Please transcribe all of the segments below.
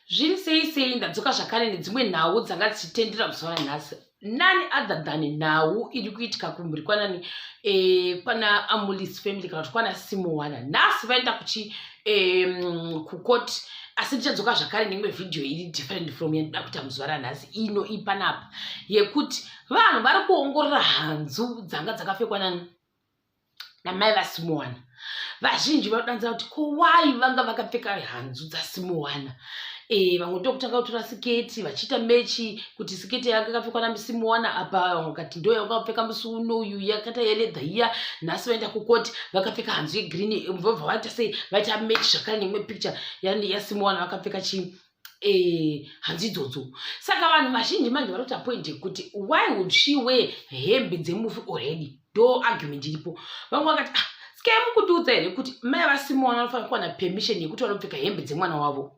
Zviri sei sei, ndadzoka zvakare nedzimwe nhau dzanga dzichitendera muzuva ranhasi. None other than nhau iri kuitika kumhuri kwanani kwana Amulis family kana kuti kwana Simowana. Nhasi vaenda kuchi kukoti, asi ndichadzoka zvakare neimwe vhidhiyo iri different from yandida kuita muzuva ranhasi ino ipanapa, yekuti vanhu vari kuongorora hanzu dzanga dzakapfekwa nani namai vaSimowana. Vazhinji vanodanzira kuti ko why vanga vakapfeka hanzu dzaSimowana? Vamwe ndokutanga kutora siketi vachiita match kuti siketi yanga yakapfekwa naSimowana apa. Vamwe vakati ndo yakapfeka musi uno uyu, yakaita yeleather iya. Nhasi vaenda kukoti vakapfeka hanzu yegreen, vobva vaita sei, vaita match zvakare neimwe picture yaSimowana vakapfeka chii, hanzu idzodzo. Saka vanhu vazhinji manje vari kuita point yekuti why would she wear hembe dzemufi already? Ndo argument iripo. Vamwe vakati, "Ah, sikai mukundiudza here kuti mai vaSimowana vanofanira kuwana permission yekuti vanopfeka hembe dzemwana wavo?"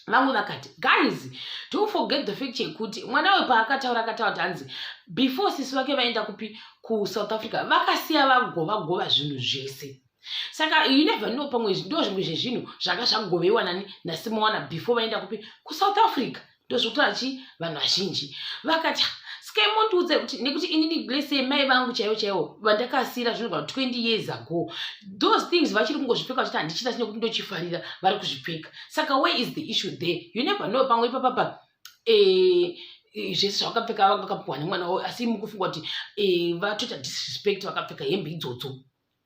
Vamwe vakati, "Guys, don't forget the fact yekuti mwana uyu paakataura, akataura kuti hanzi before sisi vake vaenda kupi, kuSouth Africa, vakasiya vagova gova zvinhu zvese." Saka you never know, pamwe ndo zvimwe zvezvinhu zvanga zvagovewa nani, naSimowana before vaenda kupi, kuSouth Africa. Ndo zvokutaura chi vanhu vazhinji vakati, "Sikai mondiudza kuti nekuti inini, let's say mai vangu chaivo chaivo vandakasiyira zvinhu kana 20 years ago, those things vachiri kungozvipfeka vachiti handichita nekuti ndochifarira, vari kuzvipfeka. Saka where is the issue there?" You never know, pamwe ipapapa zvese zvavakapfeka vanga vakapiwa nemwana wavo, asi mukufunga kuti vatoita disrespect vakapfeka hembe idzodzo.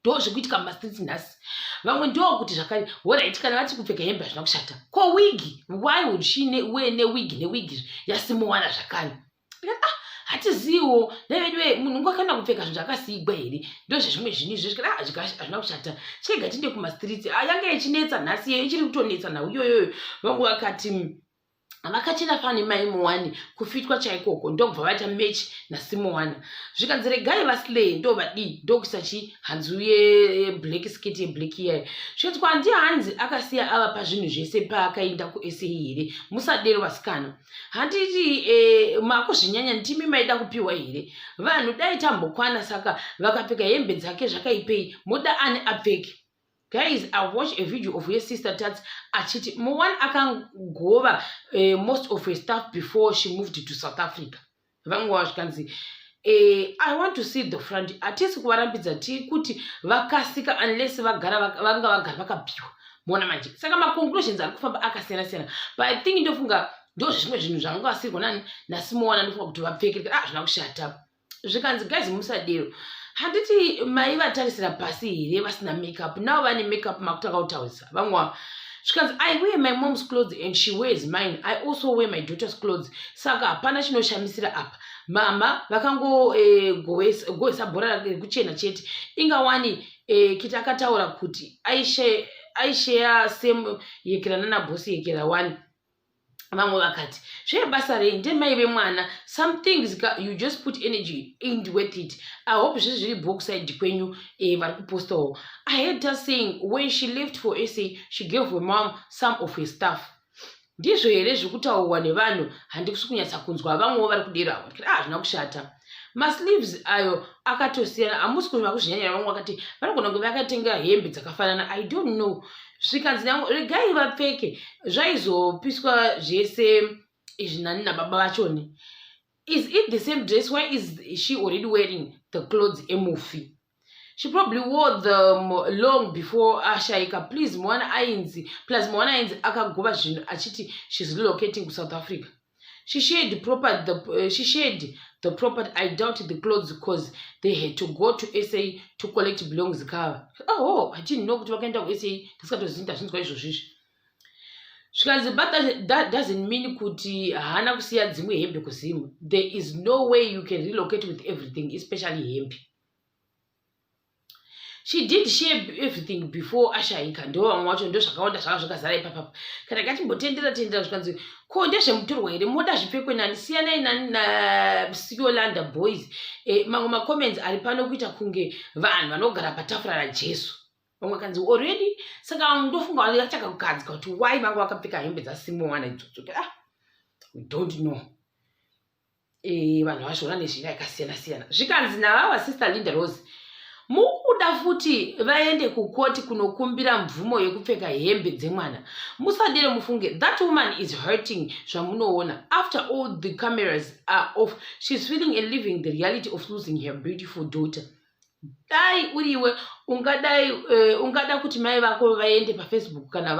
Ndo zvekuitika mumastreets nhasi. Vamwe ndo kuti zvakare, alright, kana vati kupfeka hembe hazvina kushata, ko wigi? Why would she wear newigi, newigi yaSimowana zvakare? Ah, hatiziwo neveduwe, munhu ungakana kupfeka zvinhu zvakasiyigwa here? Ndo zvezvimwe zvinhu izvo. Ah, hazvina kushata, chega tinde kumastreets. Ah, yanga ichinetsa nhasi iyo, ichiri kutonetsa nhau iyoyoyo. Vamwe vakati vakachena fani mai Muwani kufitwa chaikoko, ndokubva vaita match naSimowana. Zvikanzi regai vaslay, ndo vadii, ndokuisa chi hanzu yeblack, skirt yeblack iyayo. Zvikanzi kwandi hanzi akasiya ava pazvinhu zvese paakaenda kuSA here? Musadero vasikana, handiti makuzvinyanya, ndimi maida kupiwa here? Vanhu dai tambokwana. Saka vakapfeka hembe dzake zvakaipei? Muda ani apfeke? Guys, I watched a video of her sister Tats achiti Mowana akangova most of her stuff before she moved to South Africa. Vamwe vazvikanzi, "I want to see the front." Hatisi kuvarambidza, tiri kuti vakasika unless vagara vanga vagara vakapiwa. Mona manje, saka maconclusions ari kufamba akasiyana siyana, but I think ndofunga ndo zvimwe zvinhu zvanga vasirwa nani, naSimowana. Ndofunga kuti vapfeke, ah, zvina kushata. Zvikanzi, "Guys, musadero, handiti maivatarisira pasi here vasina makeup? Navo vane makeup, makutanga kutaurisa." Vamwe zvikanzi, "I wear my mom's clothes and she wears mine. I also wear my daughter's clothes, saka hapana chinoshamisira apa. Mama vakangogohwesa bhora rekuchena chete. Ingawani kiti akataura kuti aisheya same yekera nanabosi yekera one." Vamwe vakati, "Zvebasa rei, ndemai vemwana. Some things you just put energy ain't worth it." I hope zviri zviri boxside kwenyu vari kupostawo. I heard her saying when she left for SA, she gave her mom some of her stuff. Ndizvo here zviri kutaurwa nevanhu? Handisi kunyatsa kunzwa. Vamwewo vari kuderawo. Ah, zvina kushata, masleeves ayo akatosiyana, hamusi kunyanya kuzvinyanyira. Vamwe vakati vanogona kunge vakatenga hembe dzakafanana, I don't know. Zvikanzi, "Regai vapfeke, zvaizopiswa zvese izvi nani nababa vachoni. Is it the same dress? Why is she already wearing the clothes emufi? She probably wore them long before ashaika. Please, Moana ainzi, plus Moana ainzi akagova zvinhu achiti she's relocating kuSouth Africa. She shared the property. I doubt the clothes, 'cause they had to go to SA to collect belongings cover." Oh, I didn't know kuti vakaenda kuSA, ndisikatozivi, ndazvinzwa izvozvizvi. Zvikanzi, "But that doesn't mean kuti haana kusiya dzimwe hembe kuZimu. There is no way you can relocate with everything, especially hembe. She did share everything before ashaika." Ndo vamwe vacho, ndo zvakawanda zvanga zvakazara ipapapa. Kana katimbotendera tendera. Zvikanzi, "Ko ndezvemutorwa here? Moda zvipfekwe nani? Siyanai nani nasiolanda boys." Mamwe macomments ari pano kuita kunge vanhu vanogara patafura raJesu. Vamwe kanzi already, saka ndofunga vachakagadzika kuti why vanga vakapfeka hembe dzaSimowana idzodzo. Ah, we don't know. Vanhu vazviona nezvira yakasiyana siyana. Zvikanzi navava Sister Linda Rose, Mukuda futi vaende kukoti kunokumbira mvumo yekupfeka hembe dzemwana. Musadere mufunge, that woman is hurting zvamunoona. After all the cameras are off, she's feeling and living the reality of losing her beautiful daughter. Dai uriwe ungadai ungada kuti mai vako vaende paFacebook kana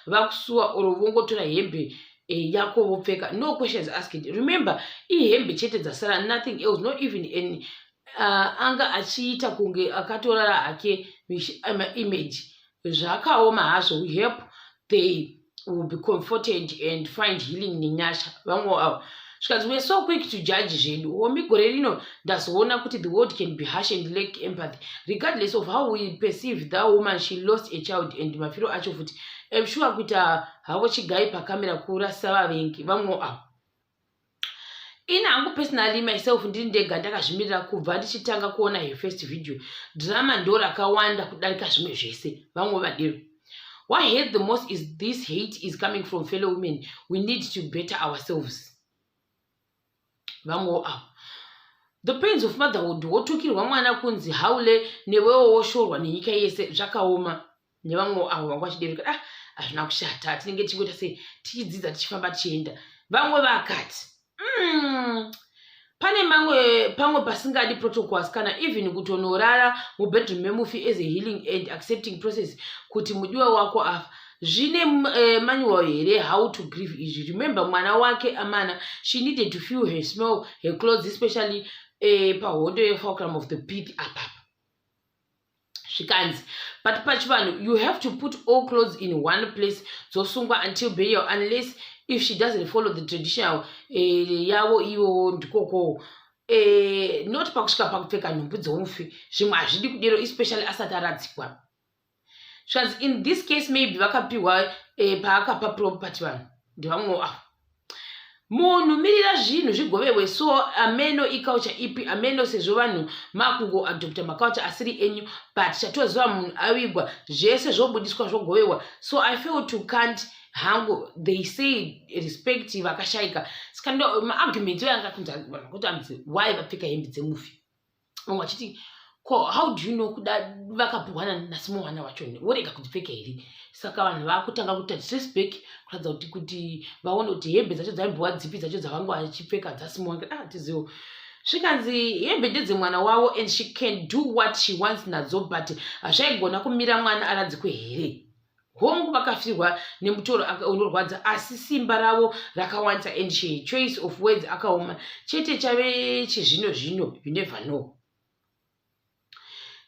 vakusuwa or vongotora hembe yako vopfeka, no questions asked? Remember, ihembe chete dzasara, nothing else, not even an anga achiita kunge akatorara hake image. Zvakaoma hazvo. We hope they will be comforted and find healing nenyasha. Vamwe avo zvikanzi, "We are so quick to judge zvedu." Homi, gore rino ndazoona kuti the world can be harsh and lack empathy. Regardless of how we perceive that woman, she lost a child, and mafiro acho futi. Am sure kuita havo chigai pakamera kurasa vavengi. Vamwe avo, ini hangu personally myself, ndiri ndega ndakazvimirira, kubva ndichitanga kuona her first video, drama ndo rakawanda kudarika zvimwe zvese. Vamwe vadero, "What I hate the most is this hate is coming from fellow women. We need to better ourselves." Vamwewo avo, "The pains of motherhood. Wotukirwa mwana kunzi haule, newewo woshorwa nenyika yese. Zvakaoma." Nevamwewo avo vanga vachidereka, "Ah, hazvina kushata, tinenge tichingoita sei, tichidzidza, tichifamba, tichienda." Vamwe vakati, pane mamwe pamwe pasingadi protocols, kana even kutonorara mubedroom memufi as a healing and accepting process kuti mudiwa wako afa. Zvine manual here how to grieve izvi? Remember, mwana wake amana. She needed to feel her, smell her clothes, especially pahondo yefulcrum of the pith apapa. Zvikanzi, "But pachivanhu you have to put all clothes in one place, dzosungwa until burial, unless if she doesn't follow the traditional yavo ivo ndikoko, not pakusvika pakupfeka nhumbi dzomufi. Zvimwe hazvidi kudero, especially asati aradzikwa." Zvikanzi, "In this case maybe vakapiwa paakapa property." Vanhu ndevamwewo avo, "Munhu mirira zvinhu zvigovewe. So ameno iculture ipi ameno, sezvo vanhu makungoadopta maculture asiri enyu, but chatoziva munhu avigwa, zvese zvobudiswa, zvogovewa. So I feel to can't hangu. They say respect vakashayika." Saka ndo maarguments anga kunzi vanhu kuti anzi why vapfeka hembe dzemufi. Vamwe vachiti, "Ko how do you know kuda vakapuhwa naSimowana wacho, worega kudzipfeka here?" Saka vanhu vakutanga kuita trace back kuratidza kuti vaone kuti hembe dzacho dzaimbowa dzipi dzacho dzavanga vachipfeka dzaSimowana. Ah, tizivo. Zvikanzi, "Hembe ndedzemwana wavo and she can do what she wants nadzo, but hazvaigona kumira mwana aradzikwe here? Hongu, vakafirwa nemutoro unorwadza, asi simba ravo rakawandisa and she choice of words akaoma chete. Chave chizvino zvino, you never know.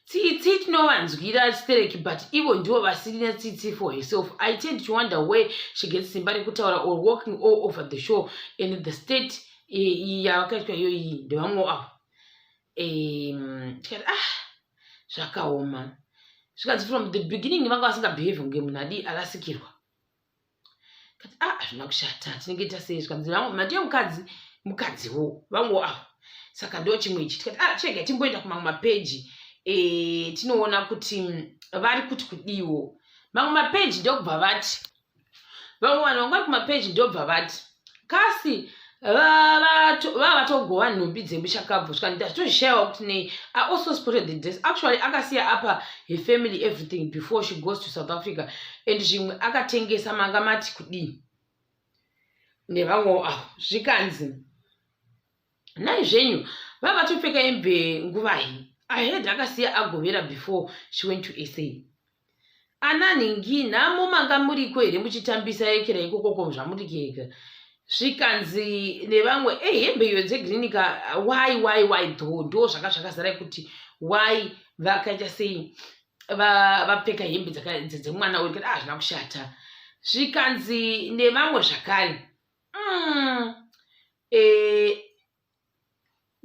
Tsitsi tinovanzwira stereki, but ivo ndivo vasirina tsitsi for herself. I tend to wonder where she gets simba rekutaura or walking all over the show and the state yavakaitwa iyo iyi." Ndevamwewo avo. Tikati, "Ah, zvakaoma." Zvikanzi, "From the beginning vanga vasingabehave kunge munhu adi arasikirwa." Kati, "Ah, hazvina kushata, tinenge tasei." Zvikanzi, "Mandiye mukadzi, mukadziwo." Vamwewo avo, saka ndo chimwe ichi. Tikati, "Ah, chega timboenda kumamwe mapeji, tinoona kuti vari kuti kudiwo." Mamwe mapeji ndokubva vati, vamwe vanhu vanga vari kumapeji ndobva vati, "Kasi vava vatogova nhumbi dzemushakabvu?" Svika ndazvitozvishayiwa kuti nei. "I also spotted the dress. Actually akasiya apa her family everything before she goes to South Africa, and zvimwe akatengesa. Manga mati kudii?" Nevamwewo avo. Zvikanzi, "Nai zvenyu, vava vatopfeka hembe nguvai? I heard akasiya agovera before she went to SA. Ana nhingi, nhamo manga muriko here muchitambisa yekera ikokoko zvamuri kuyekera?" Zvikanzi nevamwe, "E, hembe iyo dzegreen ka, why though?" Ndo zvanga zvakazara kuti why vakaita sei vapfeka hembe dzemwana uyu. Ah, hazvina kushata. Zvikanzi nevamwe zvakare,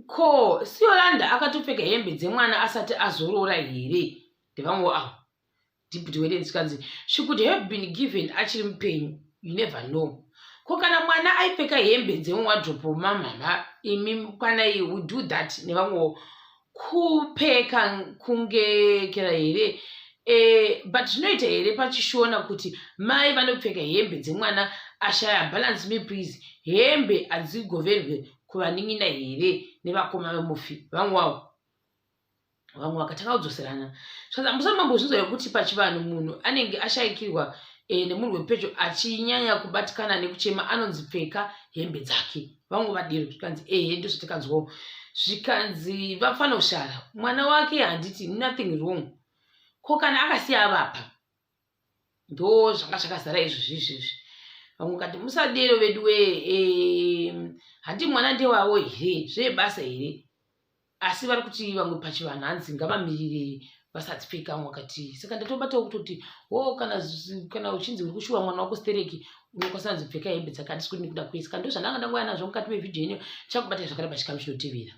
"Ko Siolanda akatopfeka hembe dzemwana asati azoroora here?" Ndevamwe avo. Deputy weden. Zvikanzi, "She could have been given achiri mupenyu, you never know. Ko kana mwana aipfeka hembe dzemuwardrobe mamama imi kwanai, we do that." Nevamwewo, "Kupfeka kungekera here? But zvinoita here pachishona kuti mai vanopfeka hembe dzemwana ashaya? Balance me please. Hembe hadzigoverwe kuvanin'ina here nevakoma vemufi?" Vamwe wavo. Vamwe vakatanga kudzoserana. Zvikanzi hamusati mambozvinzwa here kuti pachivanhu munhu anenge ashaikirwa e, nemunhu wepedyo achinyanya kubatikana nekuchema anonzi pfeka hembe dzake. Vamwe vadero. Zvikanzi ehe, ndozvatakanzwawo. Zvikanzi vafanoshara mwana wake handiti nothing wrong, ko kana akasiya avapa? Ndo zvanga zvakazara izvozvi izvezvi. Vamwe kati musadero vedu wee, eh, handi mwana ndewavo here, zvebasa here? Asi vari kuti vamwe pachivanhu hanzi ngavamirire vasadzipfeka. Vamwe vakati saka ndatobatawo kutoti wo kana kana uchinzi uri kushuwa mwana wako stereki unokwanisa kunzi pfeka hembe dzakati sikuti nekuda kwei. Saka ndo zvandanga ndangouya nazvo mukati mevhidhiyo ino. Chakubata zvakare pachikamu chinotevera.